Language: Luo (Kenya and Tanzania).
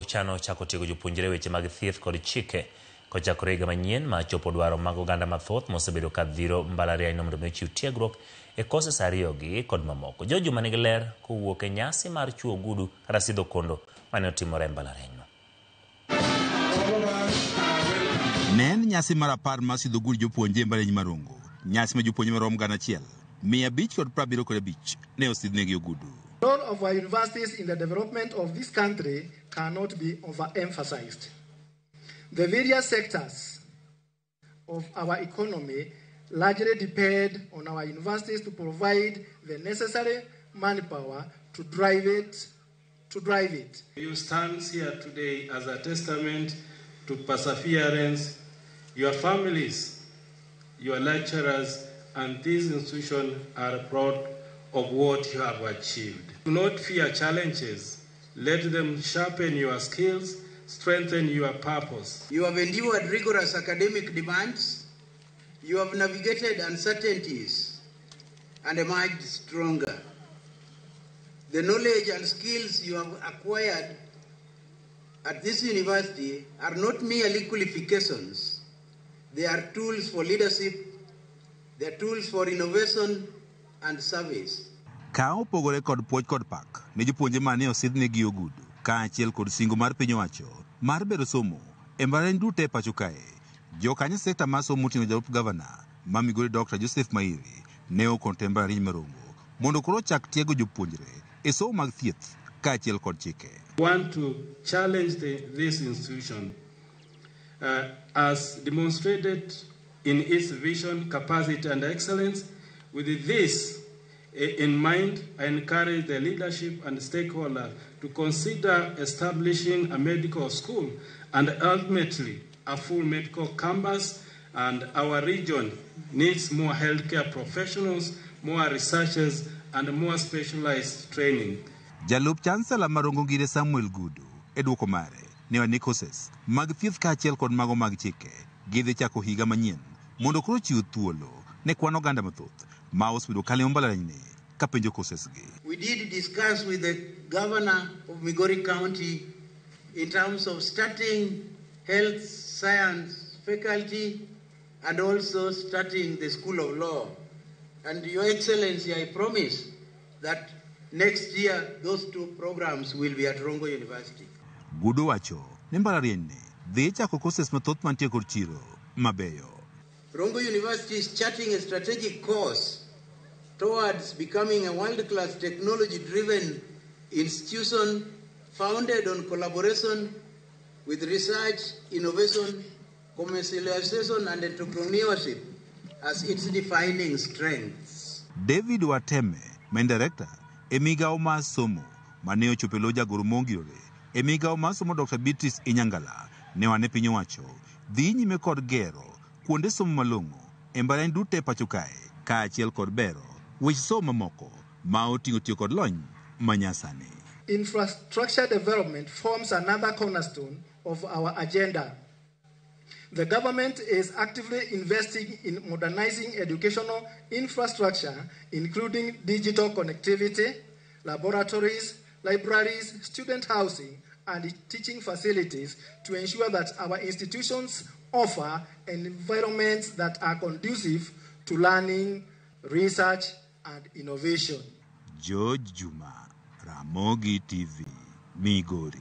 Chano chako tiego jopuonjre weche mag thieth kod chike kochakore higa manyien ma chopo dwaro mag oganda mathoth mosebedo ka dhiro mbalariany mondo mi ochiw tiegruok e courses ariyogi kod mamoko. George Juma nigi ler kowuok e nyasi mar chuo ogudu kata sidho kondo mane otimore e mbalarianyno. Ne en nyasi mar 10 mar sidho ogudu jopuonje e mbalariany ma Rongo. Nyasi ma jopuonje maromo 1575 ne osidhnegi ogudu. The role of our universities in the development of this country cannot be overemphasized. The various sectors of our economy largely depend on our universities to provide the necessary manpower to drive it. To drive it. You stand here today as a testament to perseverance. Your families, your lecturers, and this institution are proud of what you have achieved. Do not fear challenges. Let them sharpen your skills, strengthen your purpose. You have endured rigorous academic demands. You have navigated uncertainties and emerged stronger. The knowledge and skills you have acquired at this university are not merely qualifications. They are tools for leadership, they are tools for innovation and service. Ka opogore kod puoch kod pak ne jopuonje mane osidhnegi ogudu kaachiel kod singo mar piny owacho mar bero somo e mbalariany duto e pacho kae, jokanyo sekta mar somo moting'o jalup gavana ma Migori Dr. Joseph Mairi ne okonto mbalariany ma Rongo mondo koro ochak tiego jopuonjre e somo mag thieth kaachiel kod chike. Want to challenge this institution as demonstrated in its vision, capacity and excellence. With this in mind, I encourage the leadership and stakeholders to consider establishing a medical school and ultimately a full medical campus. And our region needs more healthcare professionals, more researchers, and more specialized training. Jalup Chancellor ma Rongo Ngire Samuel Gudu e duoko mare ne ni courses mag thieth kaachiel kod mago mag chike gidhi chako higa manyien mondo koro chiw thuolo ne kwan oganda mathoth ma osebedo kalimo mbalarianyni kapenjo courses gi. We did discuss with the governor of Migori County in terms of starting health science faculty and also starting the School of Law. And Your Excellency, I promise that next year those two programs will be at Rongo University. Gudu wacho ni mbalarianyni dhi chako courses mathoth mantie kod chiro mabeyo. Rongo University is charting a strategic course towards becoming a world-class technology-driven institution founded on collaboration with research, innovation, commercialization, and entrepreneurship as its defining strengths. David Wateme, main director e migawo mar somo mane ochopo e lo jagoro mongirore e migawo mar somo Dr. Beatrice Inyangala ne wane piny owacho dhi nyime kod gero kuonde somo malong'o e mbalariany duto e pacho kae kaachiel kod bero weche somo mamoko ma oting'o tiyo kod lony manyasani. Infrastructure development forms another cornerstone of our agenda. The government is actively investing in modernizing educational infrastructure, including digital connectivity, laboratories, libraries, student housing, and teaching facilities to ensure that our institutions offer environments that are conducive to learning, research, and innovation. George Juma, Ramogi TV, Migori.